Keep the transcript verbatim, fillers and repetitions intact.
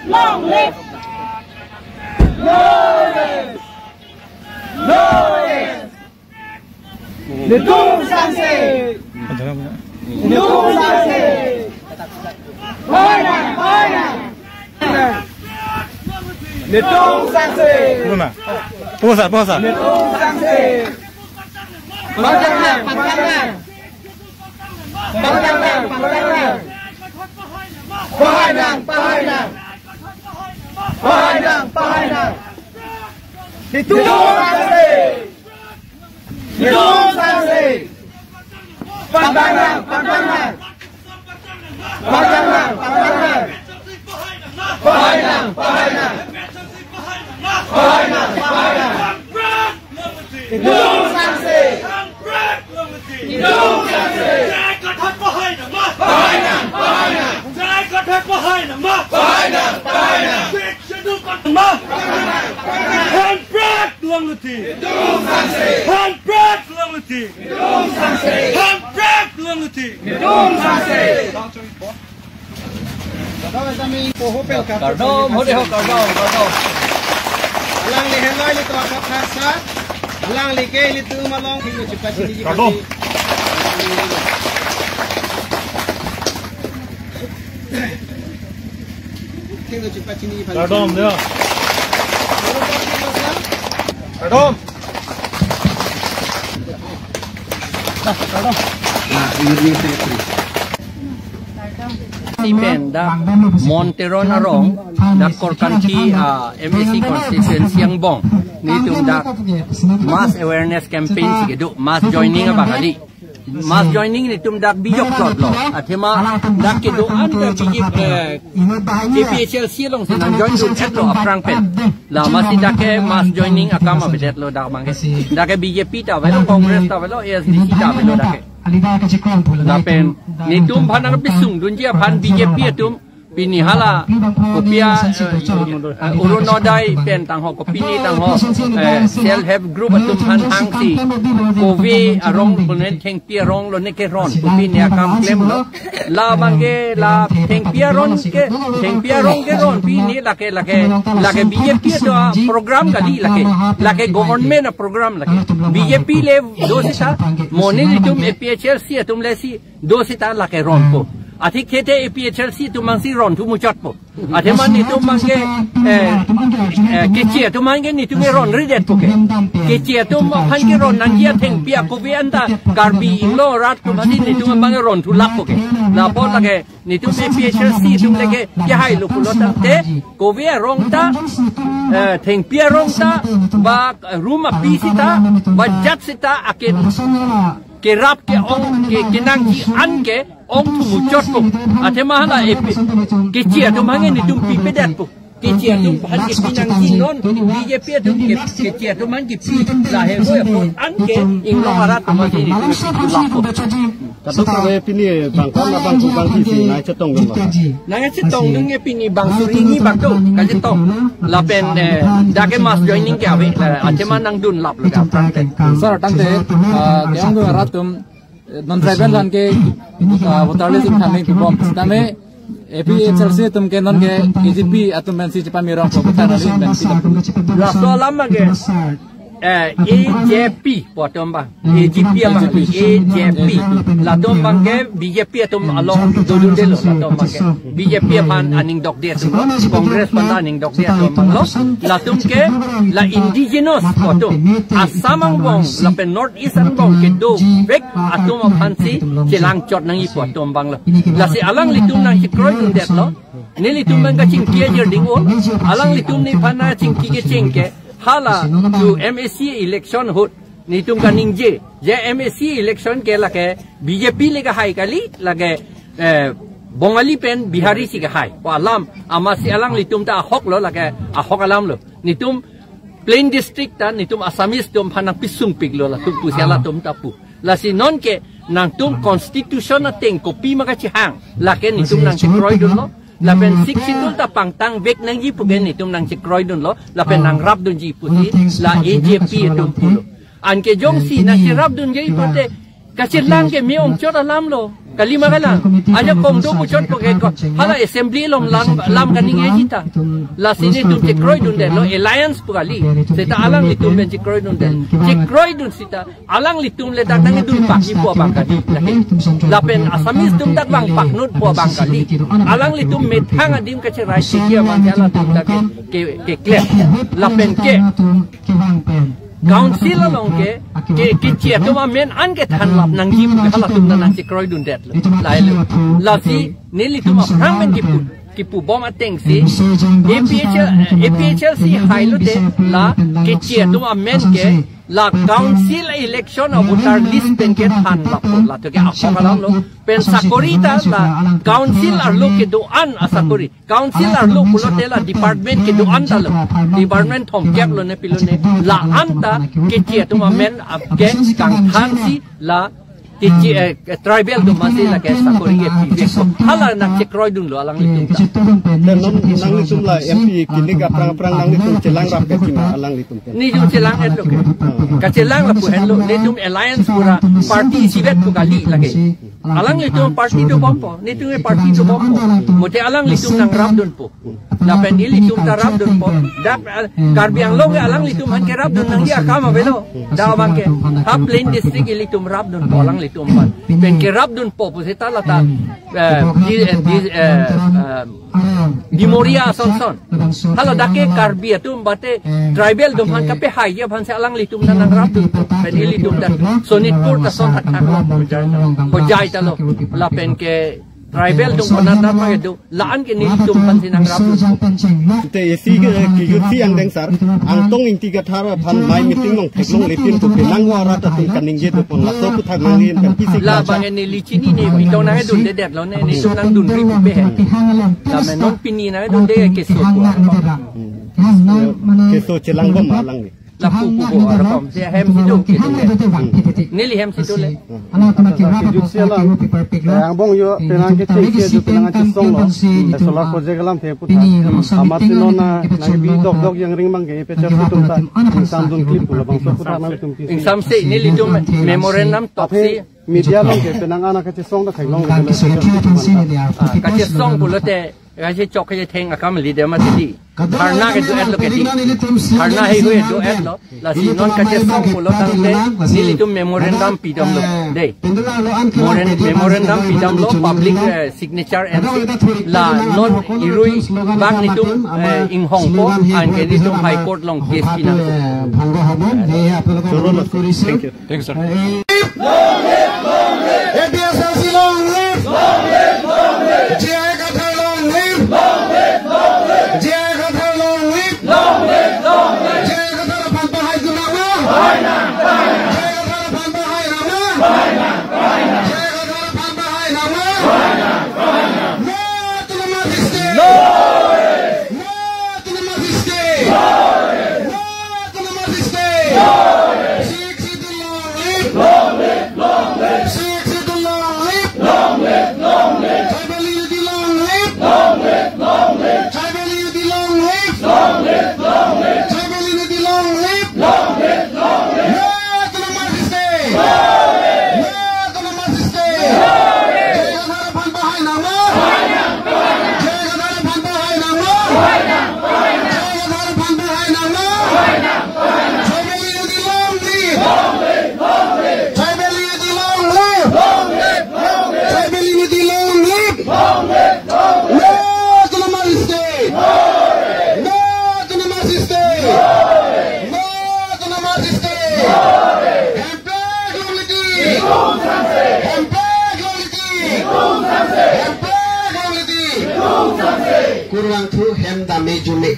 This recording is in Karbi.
Long live! No rest! No rest! Netum sangse! Netum sangse! Pahai nang! Pahai nang! Netum sangse! Pulo na. Pulo sir, pulo sir. Netum sangse! Pangtang nang! Pangtang nang! Pangtang nang, pangtang nang. Pahai nang, pahai nang. Pahai nang, pahai nang. Netum sangse. Netum sangse. Pangtang nang, pangtang nang. Pangtang nang, pangtang nang. Pahai nang, pahai nang. Pahai nang, pahai nang. Netum sangse. Netum sangse. Jai Kathar pahai nang ma. Pahai nang, pahai nang. Jai Kathar pahai nang ma. Pahai nang, pahai nang. Sik Schedule Kathar ma. Hemprek Longluti. Netum sangse. Hemprek Longluti. Netum sangse. Hemprek Longluti. Netum sangse. Kardom, hode ho, kardom, kardom. Alangli henlo ilitum akap khasa. Alangli ke ilitum along thengno chepachini. Kardom. Thengno chepachini. Kardom, ya. Kardom. Si pen dak Mon Teron arong, dak Korkanthi, ah, M A C constituency angbong, netum dak mass awareness campaign si kedo, mass joining abang kali. Mass joining netum dak bijok plot lo. Athema dak kedo-an ke bijik, eh, A P H L C along si nang join dun-et lo aphrang pen. La masi dak ke mass joining akam avedet lo dak abang ke. Dak ke B J P ta avelo, Congress ta avelo, A S D C ta avelo dak ke. Lapen netum aphan nang pisung dunji aphan B J P atum pini hala kopi a, eh, eh, Orunodoi pen tangho, kopine tangho, eh, self help group atum aphan hangsi kove arong, konen thengpi arong lo ne keron, kopine akam klemlo. La abang ke la thengpi arong ke, thengpi arong keron pine lake, lake, lake B J P atum aprogram kali lake, lake government aprogram lake. B J P le do seta, mo nelitum A P H L C atum le si do seta lake ronpo. Athik kete A P H L C atum abang si ronthu muchotpo. Athema netum abang ke, eh, eh, Keche atum abang ke netum ke ronri detpo ke. Keche atum aphan keron nangji athengpi akove anta Karbi Anglong arat atum aphan netum abang ke ronthu lakpo ke. Lapu lake netum A P H L C atum le ke kehai lo pulo tangte kove arong ta, eh, thengpi arong ta, ba room api seta, ba jat seta ake kerap ke-ong ke kenangji an ke ongthu muchotpo. Athema hala A P H L C Keche atum abang ke netum pipedetpo. Keche atum aphan kepi nangji non B J P atum ke, Keche atum aphan kepi lahei hoi apot an ke Inglong arat atum aphan si netum pipedetpo. Kadokave pini bang kon abang bang si nangchetongdun ma? Nangchetongdun ke pini bang suri ni bang tu kachetong. Lapen, eh, dak ke mass joining ke ave, eh, athema nangdun lap lo dak aphrang ke. Sir, tangte, ah, ke-ongdun arat atum, eh, non tribal aphan ke, ah, voter list ingthan nangpibom. Sitame A P H L C atum ke non ke A G P atum pensi chepamirongpo, voter list pensi. Laso alam ke, eh, A J P pu atum abang, A G P abang, A J P. Latum abang ke B J P atum along dodundelo, latum abang ke. B J P aphan aning dokde atum lo, Congress aphan aning dokde atum abang lo. Latum ke la indigenous pu atum, Assam angbong lapen North East angbong kedovek atum aphan si chelangchot nangji pu atum abang lo. Lasi alanglitum nangchekroidundetlo. Nelitum abang kachingki ajirding o. Alanglitum nephan nangchingki kecheng ke hala tu M A C election ahut netum kaningje, je M A C election ke lake B J P le kehai kali, lake, eh, Bongali pen Bihari si kehai pu alam, amatsi alanglitum ta ahok lo, lake ahok alam lo. Netum plain district ta netum Assamese atum aphan nangpisungpiklo latum pusi, ah, latum ta pu. Lasi non ke nangtum constitution ateng kopi ma kachehang, lake netum nangchekroidunlo. Lapen Sixth Schedule ta pangtangvek nangji pu ke netum nangchekroidunlo, lapen nangrapdunji pusi la A J P atum pulo. Anke jongsi nangcherapdunji pute kachelang ke me-ongchot alam lo. Kali ma kalang. Ajak kom do puchot po ke ko. Hala assembly along lam, lam kaningjeji ta. Lasi netum chekroidundetlo alliance pu kali. Seta alanglitum pen chekroidundet. Chekroidun seta alanglitum le dak nangdun pakji pu abang kali. Lake. Lapen Assamese atum dak vangpaknut pu abang kali. Alanglitum methang adim kacherai chiki aman halatum dak ke, ke, keklem. Lapen ke council along ke, ke, keche atum amen an kethanlap nangji pu halatum nang chekroidundetlo. Lahelo. Lasi nelitum aphrang pen kipu, kipubom atengsi A P H L, A P H L C hailote la keche atum amen ke la council election a voter list pen kethanlappo, latum ke ahok alamlo. Pen sakori ta la council arlo kedo-an asakori. Council arlo pulote la department kedo-an talo. Department thomkep lone pilone. La-an ta keche atum amen ap ke kangthansi la keche, eh, tribal atum amatsi lake sakori ke pivekpo. Hala nang chekroidunlo alanglitum ta. Te non nanglitum la M P kilik aphrang aphrang nanglitum chelangrap ke tima alanglitum pen? Netum chelang-etlo ke. Kachelang lapu henlo, netum alliance pura party isivet pu kali lake. Alanglitum party dobompo, netum party dobompo. Mate alanglitum nangrapdunpo. Lapen ilitum ta rapdunpo. Dak, eh, Karbi Anglong ke alanglitum aphan kerapdun nangji akam avelo. Dak abang ke ha plain district ilitum rapdunpo alanglitum aphan. Pen kerapdunpo puseta lata, eh, di, eh, di, eh, eh, Dimoria asonson. Hala dak ke Karbi atum mate tribal atum aphan kapehaiji aphansi alanglitum nangrapdun. Pen ilitum dak Sonitpur ta son thakthak lo. Hojai ta lo. Lapen ke tribal atum konat nat ma kedo, la-an ke nelitum aphansi nangrapdun. Te isi ke, kejutsi angdeng sar, Angtong Ingti Kathar aphan mai meeting along theklongle tin pu penang wa rat atum kaningje dopon laso aphuthak nangli pen pisi. La abang ke neli chinine, mi tong nangdundedetlo ne, netum nangdunri pu pe he. Tame non pini nangdunde keso pu. Keso chelangbom alangli. Lapu pu bo arokom si hem si do kedo le. Neli hem si do le. Kejutsi alam. Eh, angbong yo penang kechengsi ajo penang kachesonglo. Eh, solar project alamthe aputhak. Amatsi non na nangbi dokdok yang ring abang ke A P H L C atum ta ingsamdun kali pu labangso aputhak nangtum pisi. Ingsamse nelitum memorandum toksi. Media along ke penang ana kachesong ta theklong. Ah, kachesong pulote, kachechok kachetheng akam kali de mati di. Dharna kedo-etlo ke di. Dharna heihui do-etlo. Lasi non kachesong pulo tangte nelitum memorandum pidamlo. Dei. Moren-, memorandum pidamlo public, eh, signature ensi. La non irui bang netum, eh, inghongpo, anke netum High Court along case pinang. Thank you. Thank you, sir. A P H L C long live! J I Kathar long live! J I Kathar long live! J I Kathar aphan pahai dunang ma? J I Kathar aphan pahai nang ma? J I Kathar aphan pahai nang ma? No to the Northeast State! No to the Northeast State! No to the Northeast State! Sixth Schedule long live! Long live! Long live! Sixth Schedule long live! Long live! Long live! Tribal unity long live! Long live! Long live! Tribal unity long live! Long live! Long live! Tribal unity long live! Long live! Long live! No to the Northeast State! Long live! No to the Northeast State! Long live! J I Kathar aphan pahai nang ma? J I Kathar aphan pahai nang ma? J I Kathar aphan pahai nang ma? Tribal unity long live! Long live! Long live! Tribal unity long live! Long live! Long live! Tribal unity long live! Long live! Long live! No to the Northeast State! No to the Northeast State! No to the Northeast State! Hemprek longle ti! Hemprek longle ti! Hemprek longle ti! Kurvangthu hem dame jume.